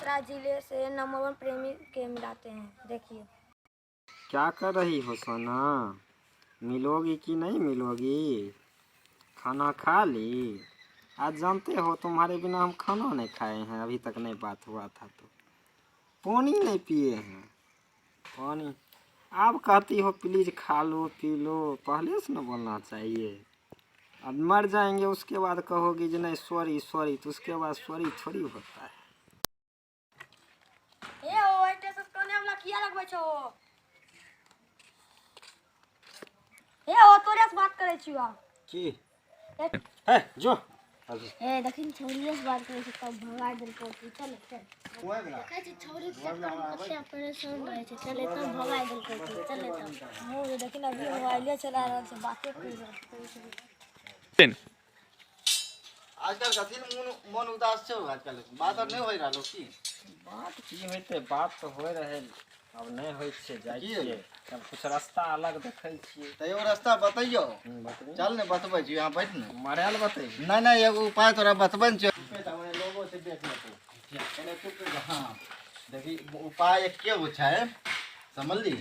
बेमेतरा जिले से नंबर वन प्रेमी के मिलाते हैं, देखिए। क्या कर रही हो सोना? मिलोगी कि नहीं मिलोगी? खाना खा ली? आज जानते हो तुम्हारे बिना हम खाना नहीं खाए हैं, अभी तक नहीं बात हुआ था तो पानी नहीं पिए हैं, पानी। आप कहती हो प्लीज़ खा लो पी लो, पहले से ना बोलना चाहिए। अब मर जाएंगे उसके बाद कहोगी जो नहीं सॉरी सॉरी, तो उसके बाद सॉरी थोड़ी होता है। ए ओ स्टेशन कोने वाला किया लगबै छौ? ए ओ तोरे से बात करै छियौ। की है जो ए देखिन छौड़िए से बात करै छै तब भगा देलकौ तू। चल चल, देखै छी छौड़ी के चक्कर में कते परेशान रहै छै। चल तब भगा देलकौ तू, चल तब। हो देखिन अभी मोबाइले चला रहल छै, बाते कर रहल छै। आजकल कथी मन मन उदास छौ? आजकल बात आर नहि होइ रहलो की? बात की होइतै, बात तऽ होइ रहै, आब नहि होइ छै। जाइ की छियै तब कुछ रास्ता अलग देखै छियै। तऽ एगो रास्ता बतैयौ। बतबी। चल ने, बतबै छी, यहाँ बैठ ने। मरल बतैबी? नहि नहि, एगो उपाय तोरा बतबै ने छियौ। लोगो छै, देख लेतौ। हँ देखी, उपाय एके गो छै, समझली?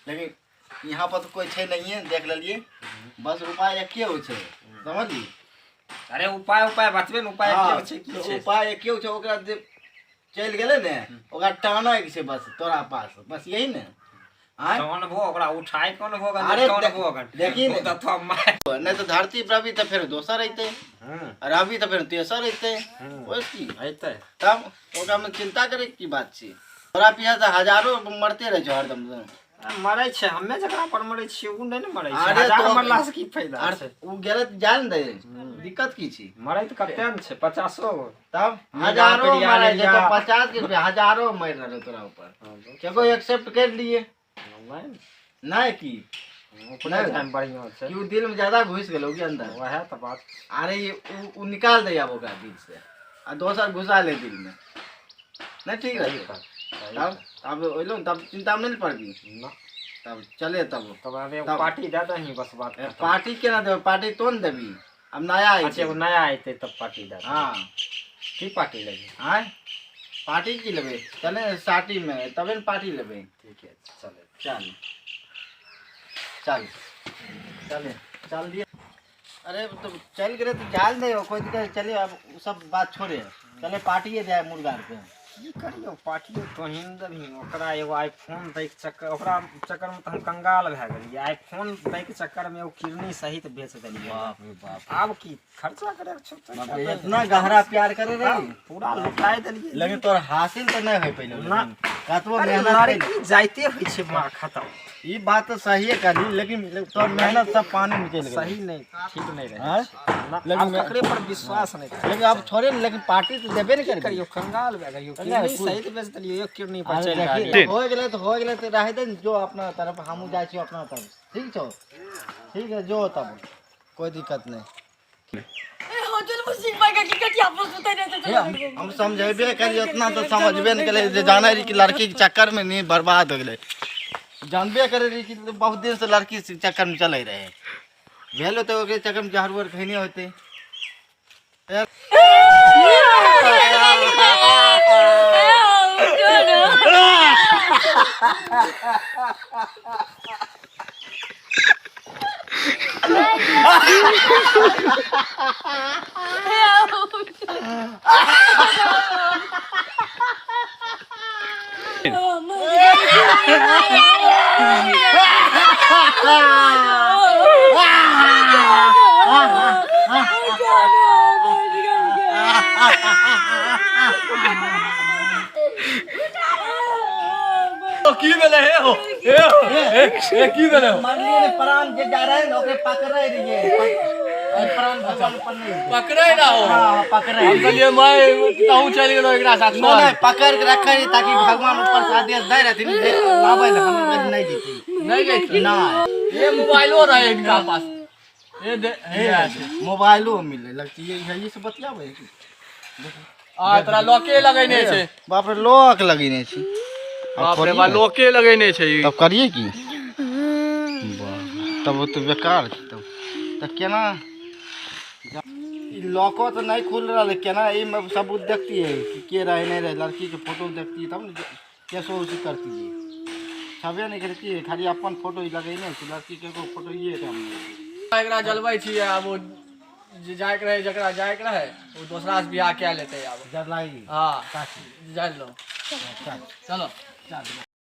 लेकिन यहाँ पर तऽ कोइ छै नहिए, देख लेलियै। बस उपाय एके गो छै, समझली? अरे उपाय उपाय बतबे ने, उपाय हाँ, की छै, की तऽ छै? उपाय एके गो छै, ओकरा जे चलि गेलै ने ओकरा टानैके छै बस तोरा पास, बस यही ने। आँय? टोनबो ओकरा उठाय कोनबो? अरे टोनबो। देखी ने। तऽ माय नहि तऽ धरती पर अभी तऽ फेर दोसर अयतै, रवि तऽ फेर तेसर अयतै। ओहिसँ की अयतै? तब ओकरामे चिन्ता करैके की बात छै? तोरा पीछा तऽ हजारो मरते रहै छै हरदम। मरै छै, हमे जकरा पर मरै छियै ओ नहि ने मरै छै। अरे हजार तो- मरला से की फायदा आर छै? ओ गेलै तऽ जाय ने दे, दिक्कत की छै? मरै तऽ कते ने छै, 50 गो। तब मीना हजारो प्रिया मरै छै लिया। तऽ 50 के रुपया हजारो मरि रहलै तोरा ऊपर, केको एक्सेप्ट कर लिए? नहि। नहि की? अपने टाइम बढ़िआँ छै। कि ओ दिल में ज्यादा घुसि गेलौ कि अंदर? वएह तऽ बात। अरे उ निकाल दे आब ओकरा दिल से आ दोसर घुसा ले दिल में, नहीं ठीक सही रहतौ? बात, सही। तब तब ओइलो ने, तब चिंता में नहीं पड़बी। ना। तब चले तब। तब आब एगो तब- पार्टी दए दही, बस बात ए, खतम। पार्टी केना देबै? पार्टी तो ने देबी, अब नया अच्छा, अइतै। एगो नया अयतै तब पार्टी दए दही। हाँ। की पार्टी लेबही? आँय, पार्टी की लेबै? चले साटी में तबे ने पार्टी लेबै। ठीक है, चले। चल चल चले चल दिए। अरे तो चल गेलै तऽ जाल नहीं हो, कोई दिक्कत नहीं। चले अब उ सब बात छोड़े, चले पार्टिए जाए मुर्गा पे। की करियौ पार्टियो? तोहीन देबही ओकरा एगो आईफोन दैके चक्कर, ओकरा चक्करमे तऽ हम कंगाल भए गेलियै। आईफोन दैके चक्करमे एगो किडनी सहित बेच देलियै। बाप रे बाप! आब की खर्चा करे के छौ तऽ बाप रे, इतना गहरा प्यार करे रही? पूरा लुटाइ देलियै। लेकिन तोर हासिल तऽ नहि होइ पहिले। ना। कतबो अरे मेहनत लड़की कैले। जाइते होइ छै माँ खतम। ई बात तऽ सहिए कहली, लेकिन तोर मेहनत सब पानी में चलि गेलै। सही नहि, ठीक नहि रहै आँय? छै ना, लेकिन आब ककरे पर विश्वास नहि करै। लेकिन अब छोड़े ने, लेकिन पार्टी तऽ देबे ने की करबी। करियौ, कंगाल भए गेलियौ। नहीं, किडनी कुल- सहित बेच देलियै, एक किडनी पर अरे चलि देखी, रहलियै। हो गेलै तऽ हो गेलै, तऽ रहै दे ने, जो अपना तरफ, हमहूँ जाइ छी अपना तरफ। ठीक छौ? ठीक है, जो तब कोई दिक्कत नहीं। ए हो चल मुसीबत पाइ की कटिया पर सुतै रहै छै। हे, हम समझेबे करिए उतना तो समझबे नहीं करे जे जाने रही कि लड़की के चक्कर में नहीं बर्बाद हो गेलै। जानबे करे रही कि बहुत दिन से लड़की के चक्कर में चले रहे, भेलो तो ओकरे चक्कर में जहर उहर खैने होते। की भेलै हे हो, हे हो, हे हे, की भेलै हो? मरलिए ने, प्राण जे जा रहे ने ओकरे पकड़े रहिए, प्राण भगवान पर नहीं पकड़ै ना हो? हाँ, पकड़े। हम कहलियै मैं तहूँ चलि गेलौ एकरा साथ। नहीं नहीं, पकड़ के रखे रही ताकि भगवान ऊपर से आदेश दे रहथिन जे लाबै लए, हम नहीं जीती। नहीं जैती? नहीं। ये मोबाइलो रहे इनका पास, ये दे हे छै। मोबाइलो मिले लगती है, यही से बतियाबै है की? आ तोरा लॉके लगैने छै। बाप रे, लॉक लगेने छी। बाप रे बा, लॉके लगैने छै ई। तब करिए की? वाह, तब ओ तऽ बेकार छै। तब तऽ केना ई लॉको तऽ नहि खुल रहल है केना एहिमे सबूत देखतियै कि के रहै नहि रहै लड़कीके फोटो देखतियै तब ने केसो उसी करतियै छबे नहि करतियै खाली अपन फोटो ई लगेने छै लड़कीके एगो फोटो एहिठाम नहि छै। एकरा जलबै छियै आब ओ जे जायके रहै जकरा जायके रहै ओ दोसरा से बियाह कए लेतै आब। जरलाई। हँ। काकी। जल लो। चल। चलो। चल।